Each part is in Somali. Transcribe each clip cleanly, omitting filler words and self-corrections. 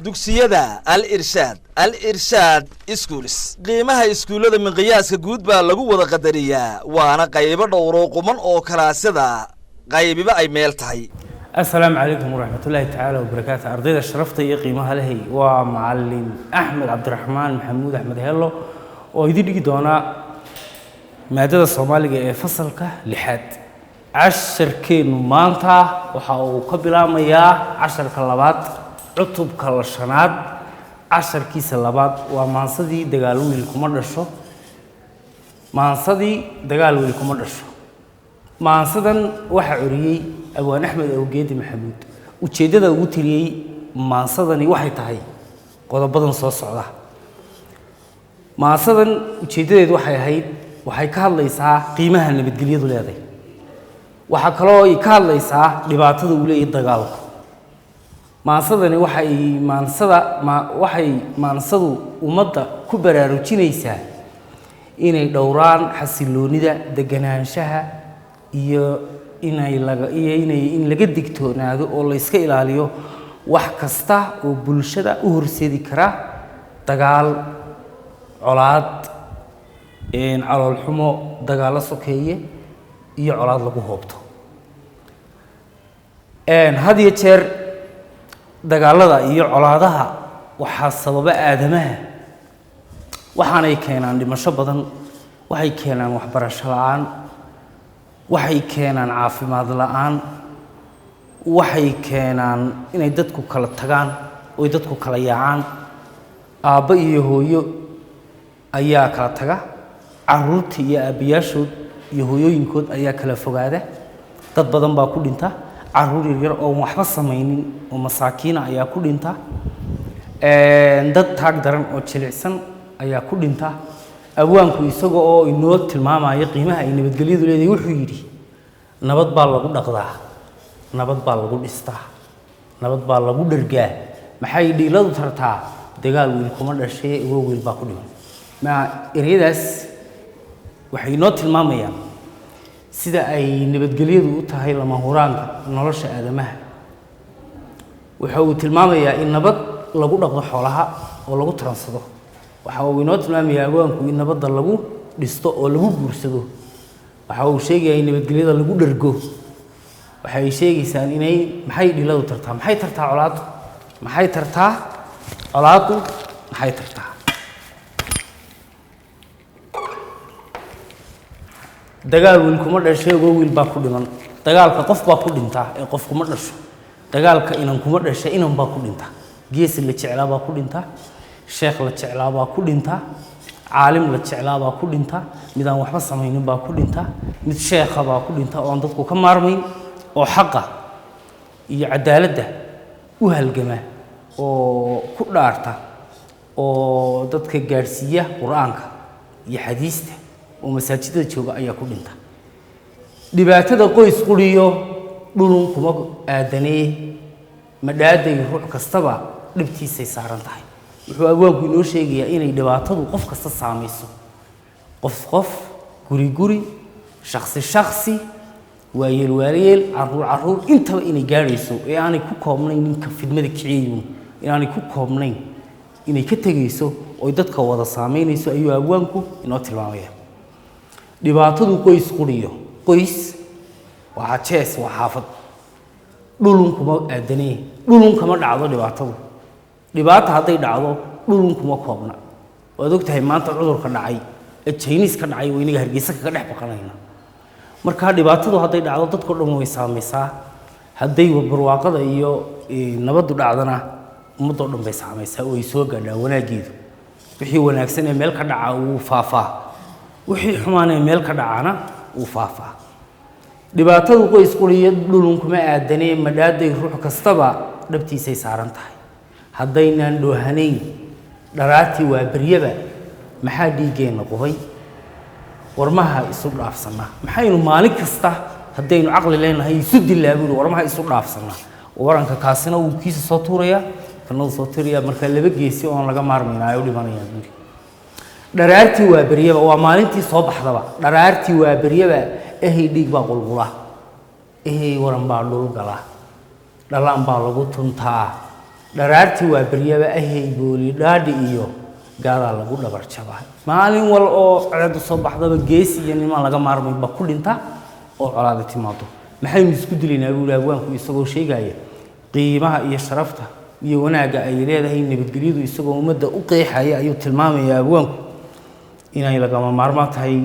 Dugsiyada Al Irshaad, Al Irshaad Schools. Qiimaha iskuullada miqyaaska guud baa lagu wada qadariyaa, waana qaybo dhowroo quman oo kalaasyada qaybiba ay meel tahay. Asalaamu calaykum waraxmatullaahi tacaala wabarakaatu. Ardayda sharafta iyo qiimaha lehay, waa macalin Axmed Cabdiraxmaan Maxamuud Axmed Hello oo idin dhigi doona maadada Soomaaliga ee fasalka lixaad. Casharkeennu maanta waxa uu ka bilaamayaa casharka labaad, cutubka la shanaad, casharkiisa labaad. Waa maansadii Dagaal Wiil Kuma Dhasho. Maansadii Dagaal Wiil Kuma Dhasho, maansadan waxaa curiyey abwaan Axmed Awgeedi Maxamuud. Ujeeddada ugu tiriyey maansadani waxay tahay qodobadan soo socda. Maansadan ujeeddadeedu waxay ahayd, waxay ka hadlaysaa qiimaha nabadgelyadu leedahay. Waxaa kaloo ay ka hadlaysaa dhibaatada uu leeyahay dagaalku. Maansadani waxay maansada ma waxay maansadu ummadda ku baraarujinaysaa inay dhowraan xasiloonida, deganaanshaha iyo inay laga iyo inay in laga digtoonaado oo la iska ilaaliyo wax kasta oo bulshada u horseedi kara dagaal, colaad, caloolxumo, dagaallo sokeeye iyo colaad lagu hoobto. Had iyo jeer dagaalada iyo colaadaha waxaa sababa aadamaha, waxaanay keenaan dhimasho badan, waxay keenaan waxbarasho la'aan, waxay keenaan caafimaad la'aan, waxay keenaan inay dadku kala tagaan oy dadku kala yaacaan. Aabbo iyo hooyo ayaa kala taga, caruurta iyo aabbayaashood iyo hooyooyinkood ayaa kala fogaada, dad badan baa ku dhinta, caruur yaryar oon waxba samaynin oo masaakiina ayaa ku dhinta, dad taag daran oo jilicsan ayaa ku dhinta. Abwaanku isaga oo inoo tilmaamaya qiimaha ay nabadgelyadu leedahay wuxuu yidhi: nabad baa lagu dhaqdaa, nabad baa lagu dhistaa, nabad baa lagu dhergaa, maxay dhiiladu tartaa? Dagaal wiil kuma dhashay, uga wiil baa ku dhiman. Ma ereyadaas waxay inoo tilmaamayaan sida ay nabadgelyadu u tahay lama huraanka nolosha aadamaha. Waxa uu tilmaamayaa in nabad lagu dhaqdo xoolaha oo lagu taransado. Waxa uu inoo tilmaamayaa abwaanku in nabadda lagu dhisto oo lagu guursado. Waxa uu sheegayaa in nabadgelyada lagu dhergo. Waxay sheegaysaa inay maxay dhiladu tartaa, maxay tartaa colaaddu, maxay tartaa colaaddu, maxay tartaa? Dagaal wiil kuma dhashay, uga wiil baa ku dhiman. Dagaalka qof baa ku dhintaa ee qof kuma dhasho. Dagaalka inan kuma dhasha, inan baa ku dhinta. Geesi la jeclaa baa ku dhinta, sheekh la jeclaa baa ku dhinta, caalim la jeclaa baa ku dhinta, mid aan waxba samaynin baa ku dhinta, mid sheekha baa ku dhinta oo aan dadku ka maarmayn oo xaqa iyo cadaaladda u halgama oo ku dhaarta oo dadka gaadhsiiya Qur-aanka iyo xadiista oo masaajidada jooga ayaa ku dhinta. Dhibaatada qoys quriyo dhulun kuma aadanee, madhaaday ruux kastaba dhibtiisay saaran tahay. Wuxuu abwaanku inoo sheegayaa inay dhibaatadu qof kasta saamayso, qof qof, guri guri, shaksi shaksi, waayeel waayeel, caruur caruur, intaba inay gaadhayso ee aanay ku koobnayn ninka fidmada kiciyayuun, inaanay ku koobnayn, inay ka tegayso oy dadka wada saamaynayso ayuu abwaanku inoo tilmaamaya. Dhibaatadu qoys quriyo, qoys waa jees, waa xaafad, dhulun kuma aadanee, dhulun kama dhacdo dhibaatadu. Dhibaata hadday dhacdo dhulun kuma koobna. Waad ogtahay maanta cudurka dhacay ee Jayniis ka dhacay oo inaga Hargeysa kaga dhex baqanayna. Marka dhibaatadu hadday dhacdo dadko dhan way saamaysaa, hadday barwaaqada iyo nabaddu dhacdana ummadoo dhan bay saamaysaa oo ay soo gaadhaa wanaaggeedu. Wixii wanaagsan ee meel ka dhaca wuu faafaa, wixii xumaan ee meel ka dhacana wuu faafaa. Dhibaatadu qoys quriyo dhulun kuma aadanee, madhaaday ruux kastaba dhabtiisay saaran tahay. Haddaynaan dhoohanayn dharaatii waa beryaba, maxaa dhiiggeenna qubay? Warmaha isu dhaafsanaa maxaynu maalin kasta haddaynu caqli leenahay isu dilaa buuri? Warmaha isu dhaafsanaa, waranka kaasina wuu kiisa soo tuurayaa, kana wuu soo tuurayaa, marka laba geesi oon laga maarmayna ay u dhimanayaan buuri. Dharaartii waa beryaba, waa maalintii soo baxdaba. Dharaartii waa beryaba ehay dhiig baa qulqula. Ehey waran baa dhul gala, dhalaan baa lagu tuntaa. Dharaartii waa beryaba ahey booli dhaadhi iyo gaadaa lagu dhabar jabaa. Maalin wal oo colaadu soo baxdaba geesi iyo nimaan laga maarmay ba ku dhinta oo colaada timaado. Maxaynu isku dilaynaa, buu abwaanku, isagoo sheegaya qiimaha iyo sharafta iyo wanaagga ay leedahay nabadgelyadu, isagoo ummadda u qeexaya ayuu tilmaamayaa abwaanku inay lagama maarmaan tahay,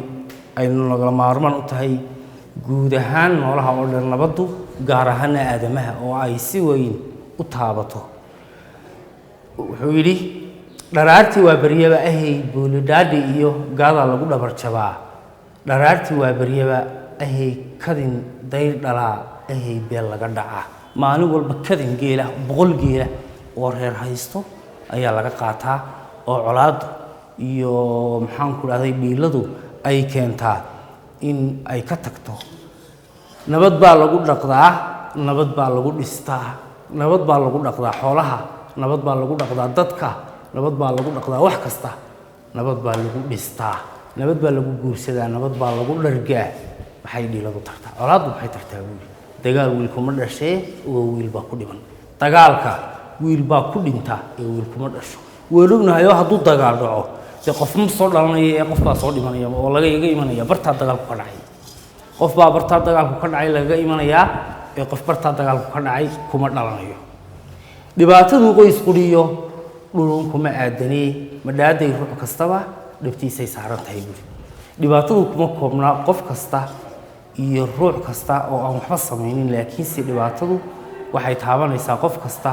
aynu lagama maarmaan u tahay guud ahaan noolaha oo dhan nabaddu, gaar ahaana aadamaha oo ay si weyn u taabato. Wuxuu yidhi: dharaartii waa beryaba ahey boolidhaadhi iyo gaadaa lagu dhabar jabaa. Dharaartii waa beryaba ahey kadin dayr dhalaa, ahey beel laga dhacaa. Maalin walba kadin geela, 100 geela oo reer haysto ayaa laga qaataa, oo colaaddu iyo, maxaan ku dhahday, dhiiladu ay keentaa in ay ka tagto. Nabad baa lagu dhaqdaa, nabad baa lagu dhistaa. Nabad baa lagu dhaqdaa xoolaha, nabad baa lagu dhaqdaa dadka, nabad baa lagu dhaqdaa wax kasta, nabad baa lagu dhistaa, nabad baa lagu guursadaa, nabad baa lagu dhargaa. Maxay dhiiladu tartaa? Colaaddu maxay tartaa, buuli? Dagaal wiil kuma dhashee oo wiil baa ku dhiman. Dagaalka wiil baa ku dhinta ee wiil kuma dhasho. Waan ognahay oo hadduu dagaal dhaco, dee qof ma soo dhalanaya ee qof baa soo dhimanaya oo laga iga imanaya bartaa dagaalku ka dhacay. Qof baa bartaa dagaalku ka dhacay lagaga imanayaa ee qof bartaa dagaalku ka dhacay kuma dhalanayo. Dhibaatadu qoys quriyo dhulun kuma aadanee, madhaaday ruux kastaba dhibtiisay saaran tahay, buuri. Dhibaatadu kuma koobnaa qof kasta iyo ruux kasta oo aan waxba samaynin, laakiinse dhibaatadu waxay taabanaysaa qof kasta,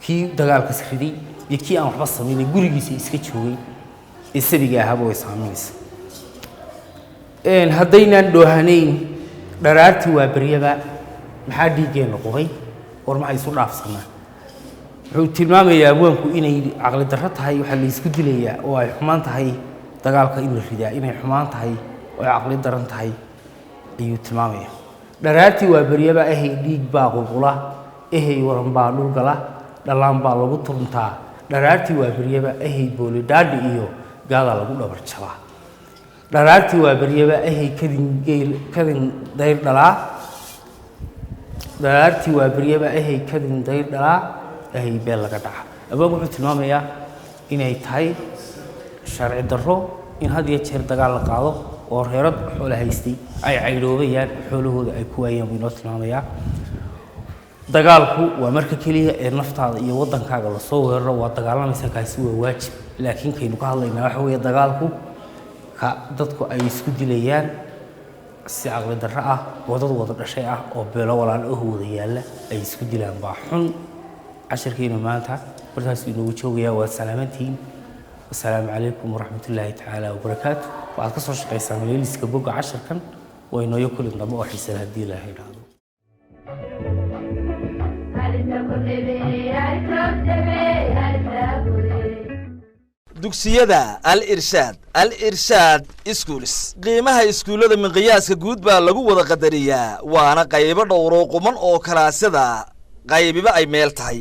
kii dagaalkas riday iyo kii aan waxba samaynin, gurigiisa iska joogay ee sabiga ahaaba way saameynaysaa. Haddaynaan dhoohanayn dharaartii waa beryaba, maxaa dhiiggeenna qubay? War maxay isu dhaafsanaa? Wuxuu tilmaamayaa abwaanku inay caqli darro tahay waxaa la isku dilayaa, oo ay xumaan tahay dagaalka in la ridaa, inay xumaan tahay oo ay caqli daran tahay ayuu tilmaamaya. Dharaartii waa beryaba ahey dhiig baa qulqula, ehey waran baa dhulgala, dhalaan baa lagu turuntaa. Dharaartii waa beryaba ahey booli dhaadhi iyo gaadaa lagu dhabar jabaa. Dharaartii waa beryaba ahey kadin geel, kadin dayr dhalaa. Dharaartii waa beryaba ahey kadin dayr dhalaa, ahey beel laga dhaca. Abwaanku wuxuu tilmaamayaa inay tahay sharci darro in had iyo jeer dagaal la qaado oo reerad xoola haystay ay caydhoobayaan, xoolahooda ay ku waayaan buu inoo tilmaamayaa. Dagaalku waa marka keliya ee naftaada iyo waddankaaga lasoo weeraro, waa dagaalamaysaa, kaasi waa waajib. Laakiin kaynu ka hadlaynaa waxa weeye dagaalku ka dadku ay isku dilayaan si caqli darro ah, oo dad wada dhashay ah oo beelo walaal oh wada yaalla ay isku dilaan baa xun. Cashirkeenu maanta bartaasuu inoogu joogayaa. Waad salaamantihiin. Wasalaamu calaykum waraxmat ullaahi tacaala wabarakaatu. Waxaad ka soo shaqaysaan leeliska bogga cashirkan. Waa inooyo kulin dambe oo xiisan haddii Ilaahay idhaahdo. Dugsiyada Al Irshaad, Al Irshaad Schools, qiimaha iskuullada miqyaaska guud baa lagu wada qadariyaa, waana qaybo dhowro quman oo kalaasyada qaybiba ay meel tahay.